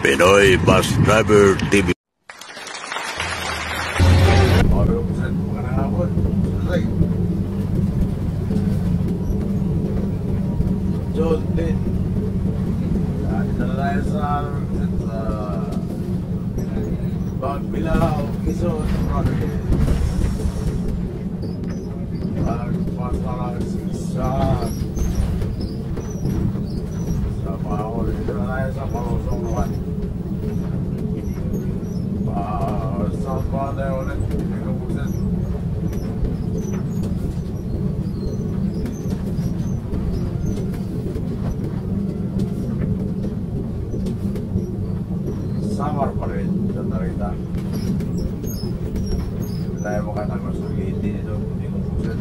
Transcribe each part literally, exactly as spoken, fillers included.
Pinoy Bus Driver T V. John Dean. Dito na tayo sa, sa Pagbilao, Quezon Province. Pagpasarag sa, sa Pahol. Dito na tayo sa Palusong naman. Ah, South Pahol tayo ulit. Hindi ko buksan. Samar pa rin sa Tarita. Tayo makatagos ng Leyte nito. Hindi ko buksan.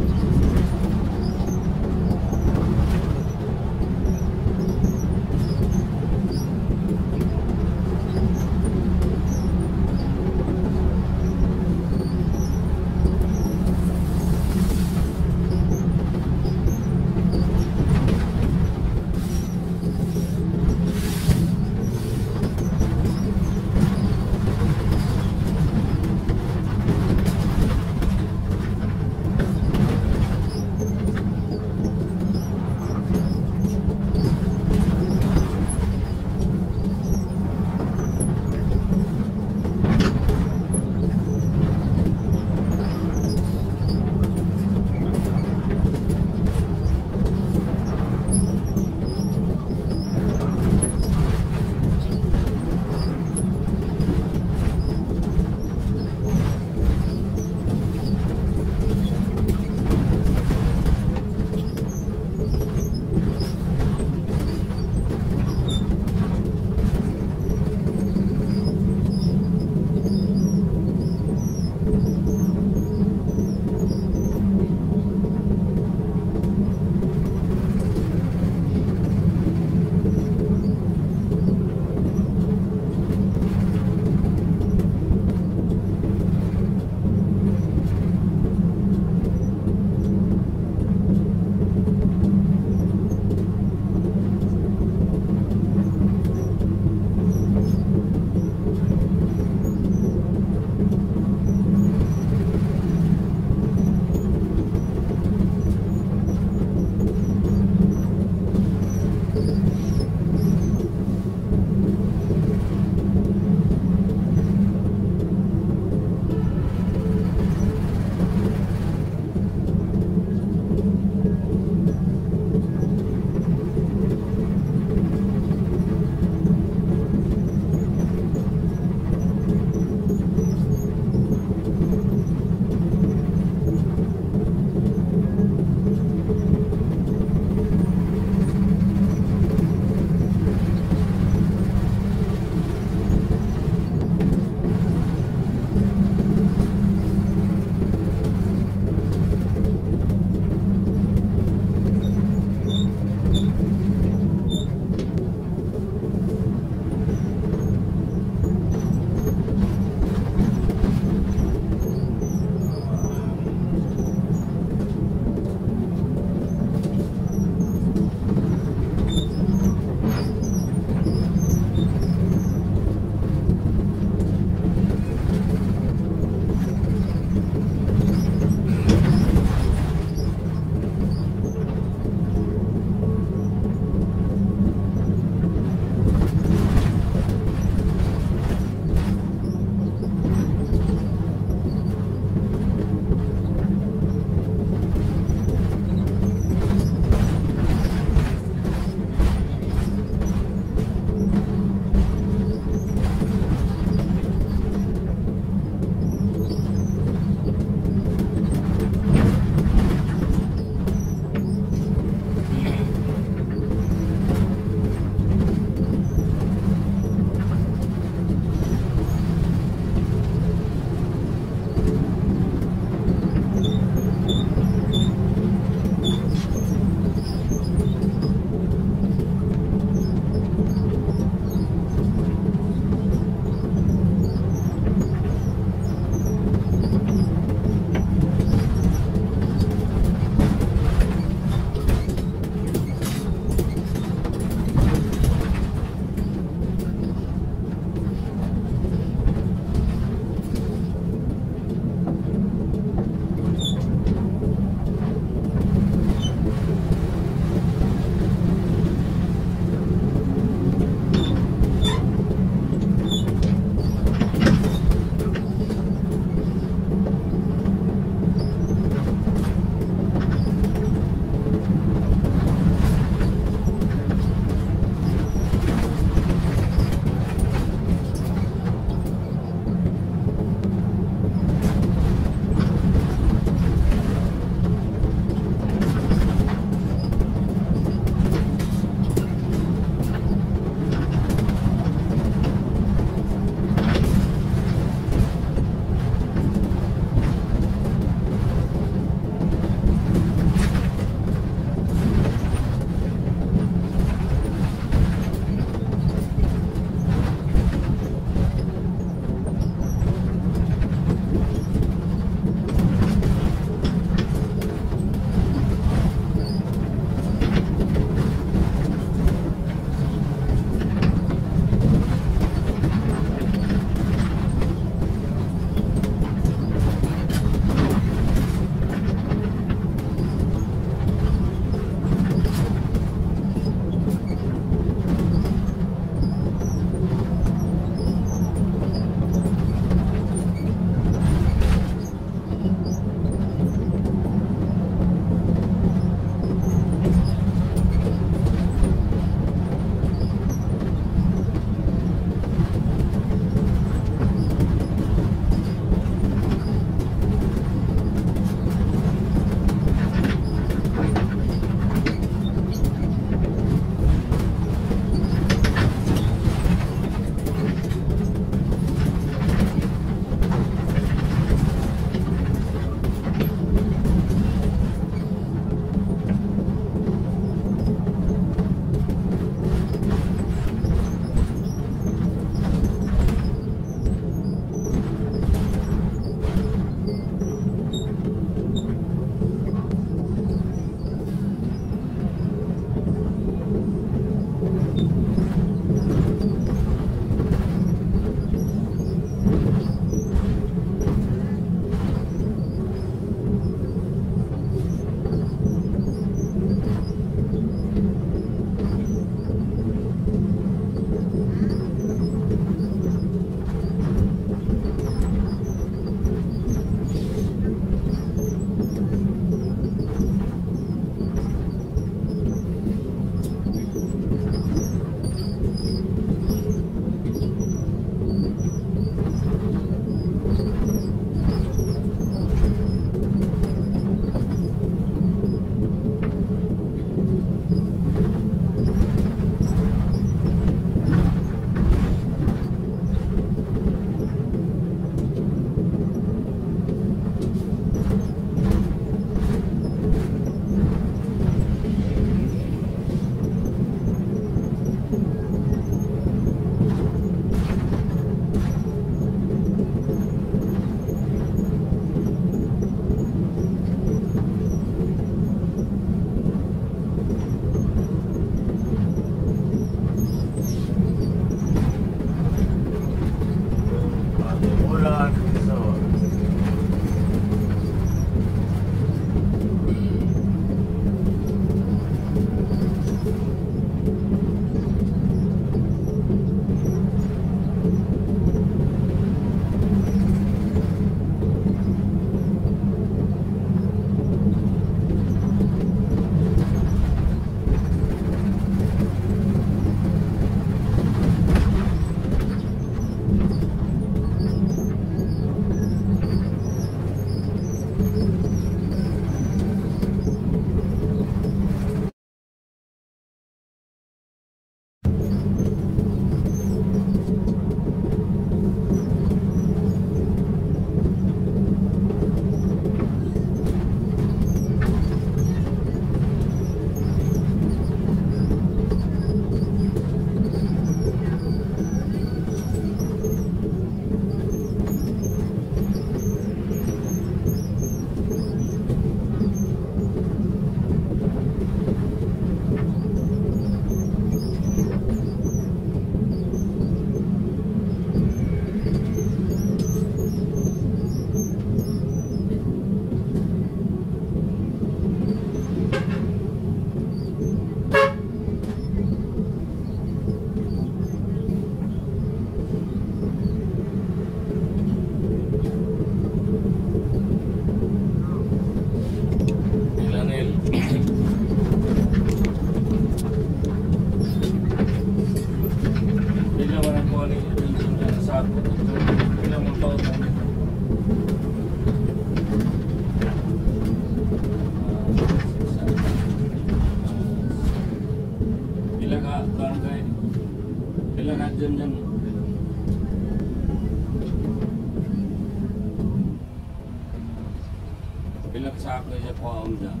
Pila ka sako siya kuhaon dyan?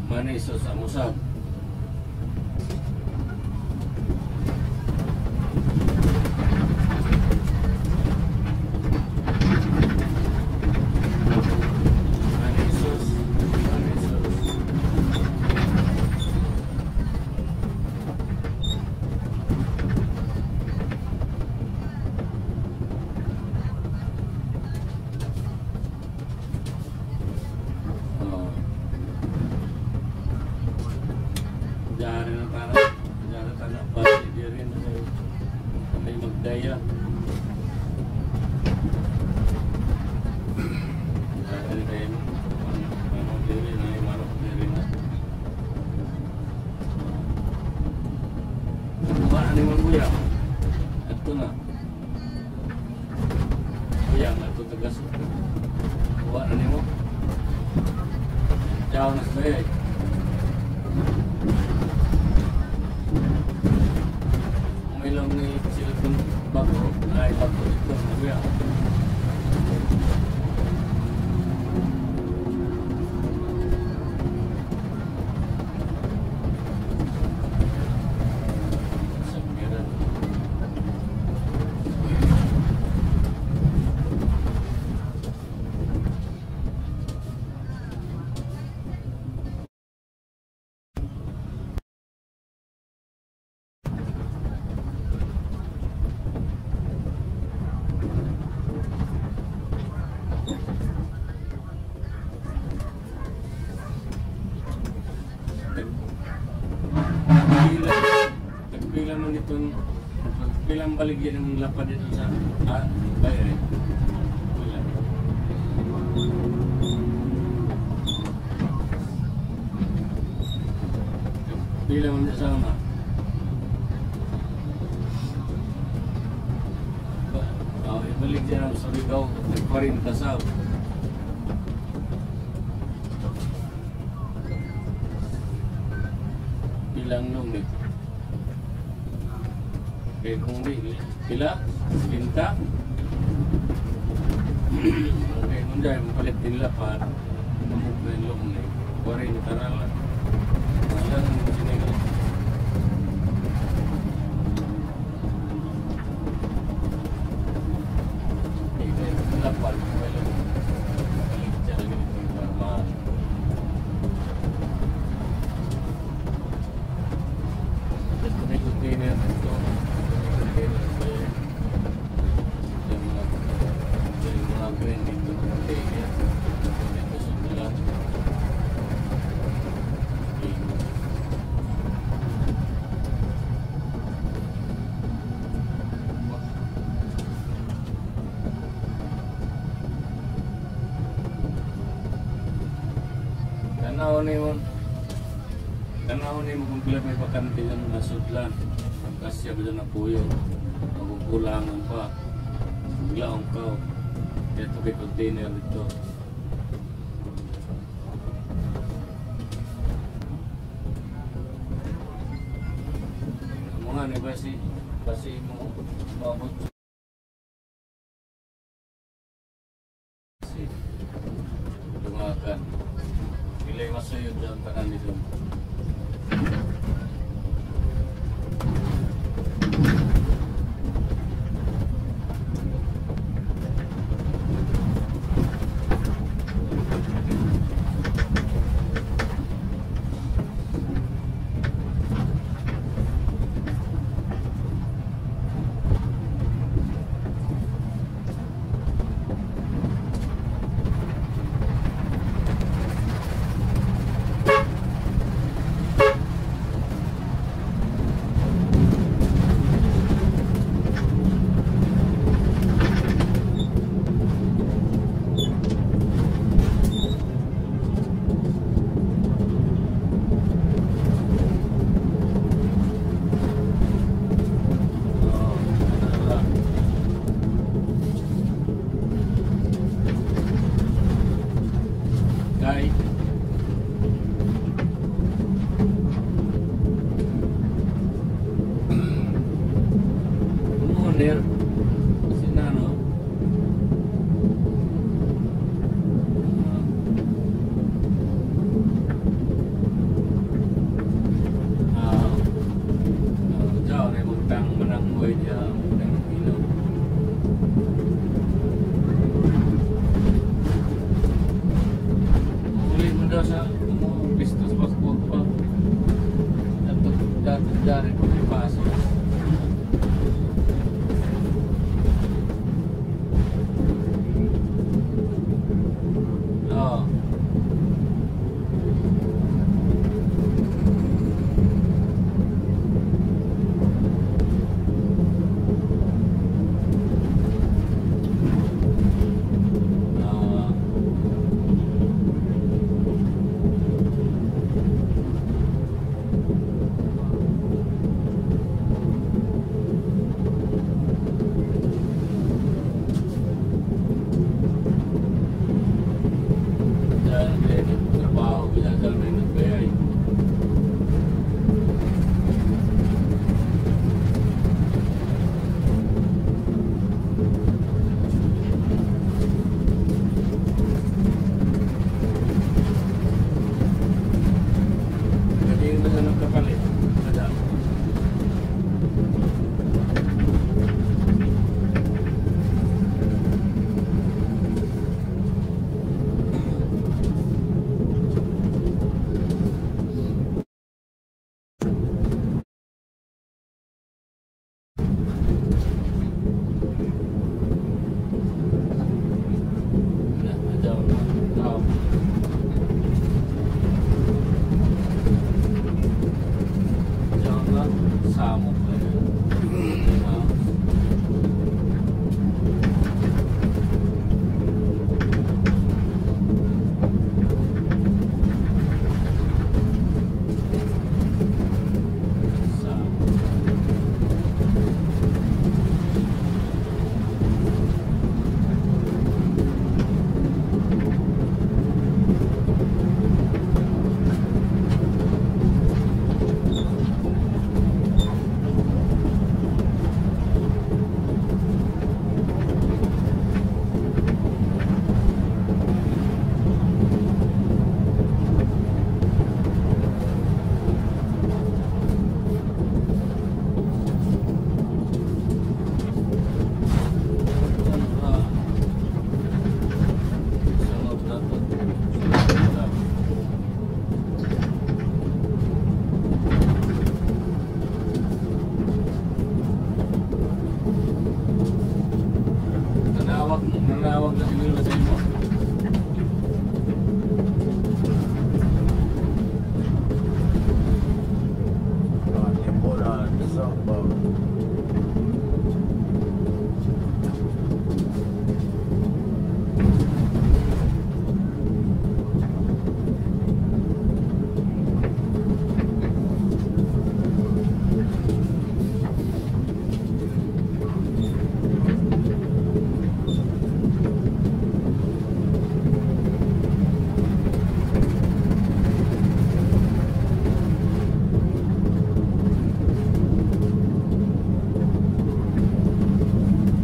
Manisos, Amusag. Manisos, Manisos. Oh. Diyan na tayo. Diyan na tayo. Pati di rin. May magdaya. Diyan na kayo. Ano, ano, di rin. Ay, marok di rin na. Wala na yung kuya. Ito na. Kuya, ito tagas. Wala na yung. Diyan na sa eh. May lang ni sila itong bago. Ay, bago ito. Kuya. Tagpila, tagpila man itong, tagpilang baligya ng lapad ito sa, ah, bay, eh. Pila. Pila man sa sama. Ba, oh, ibalik niya ang Surigao, nag-kwarenta sa. Pilang nung eh. Kaya kung di, pila? Pinta? Okay, kung dahil mapalit din lapad, tumog na yung loob na eh. Kwarenta na lang. Walang sinigaw. Tanaw ni mo, tanaw ni mo kung pila may bakante ng mga sudlan. Ang kasya ba dyan ang puyo? Ang kukulangan pa. Ang laong ka. Ito kay container dito. Ang mga ni basi, basi mo, mabot. Dungagan. Ilay masuyod ang tanan nito. Pistos pa sa Pogba. Dapat, dapat dari ko may paso. Oo. Ah. Dahil may nagtrabaho, minsan may nagbayay. Pwede na siya nagkapalit. Madam. Nanawag, nanawag na siguro sa imo.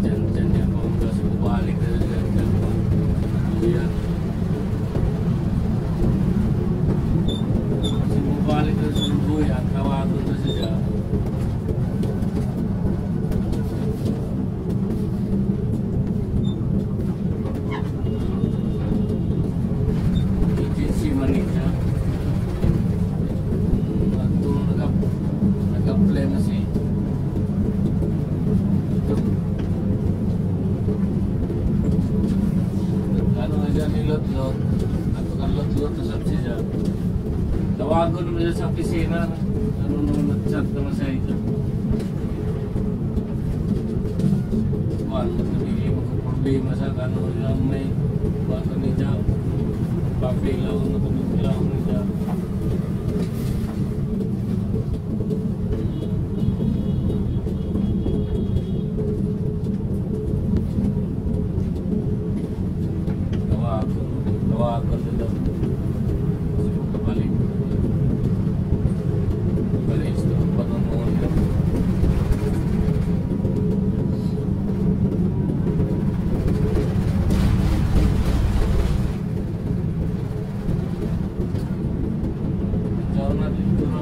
Diyan, diyan, diyan, kung gusto ko balik na diyan, diyan, diyan. Ayan. Kasi bumalik na sa Lubuyan, tawagon na siya. Agency man niya. At kung nag-, nag-apply na si, ano nga siya, nilotlot. At pagkalotlot na sa siya. Tawagon naman siya sa opisina. Ano naman, nag-chat naman sa ito. Kuwan, mas nagiging problema sa kano lang may kuwan ni Jao. Papilaw na kami, pilaw ni Jao. Tawagon, tawagon nila. Balik. Balik sa panonood. Ikaw na dito, no?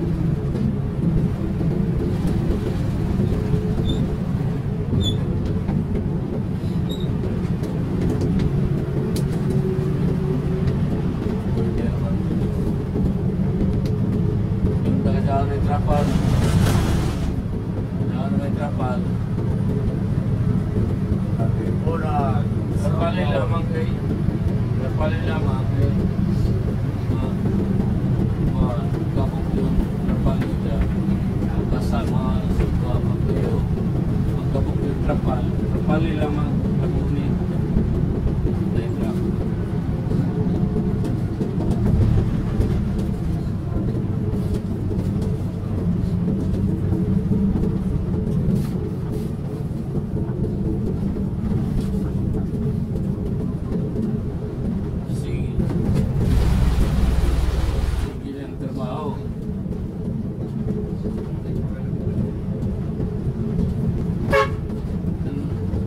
Trapal lamang kay, trapal lamang kay, ma-, ma-, kabog yun, trapal yun siya. Basta mga sugwa, magtuyo, magkabog yun, trapal. Trapal lamang, kabog ni. Telegraph. Sige. Sige lang trabaho.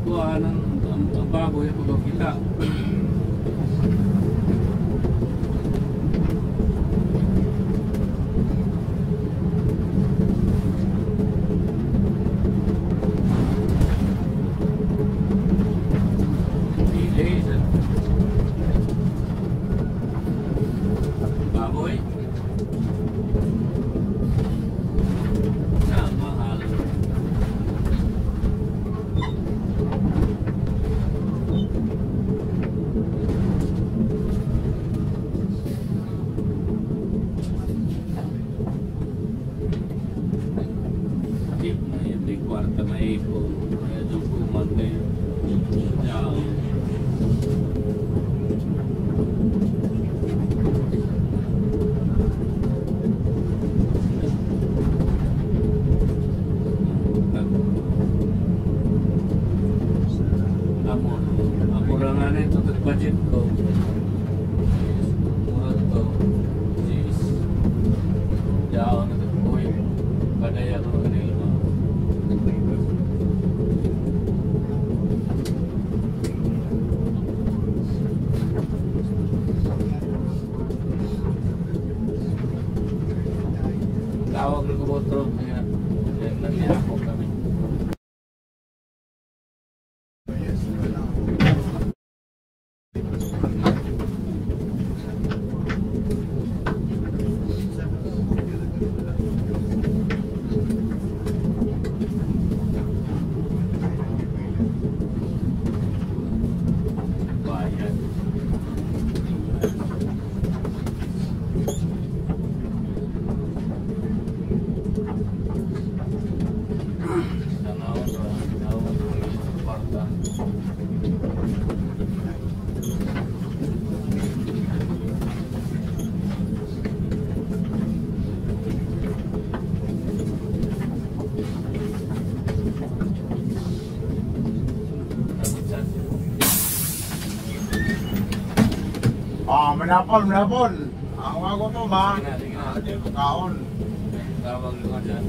Kuha ng, ang, ang baboy, ang pagkakita. Baboy. Na mahal. Di, may, may kwarta, may ipon, may dukuman, may yaon. Amo, amo ra nga na ito, budget ko. Ano to? Sis. Yaon na to. Uy, padaya ko na kanila. Tawag na ko, botro. Kaya, kaya nangyayakap kami. Ah, manapol, manapol. Ang mga gutom, ha? Sige na, sige na. Ah, di ko kaon. Tawag ko dyan.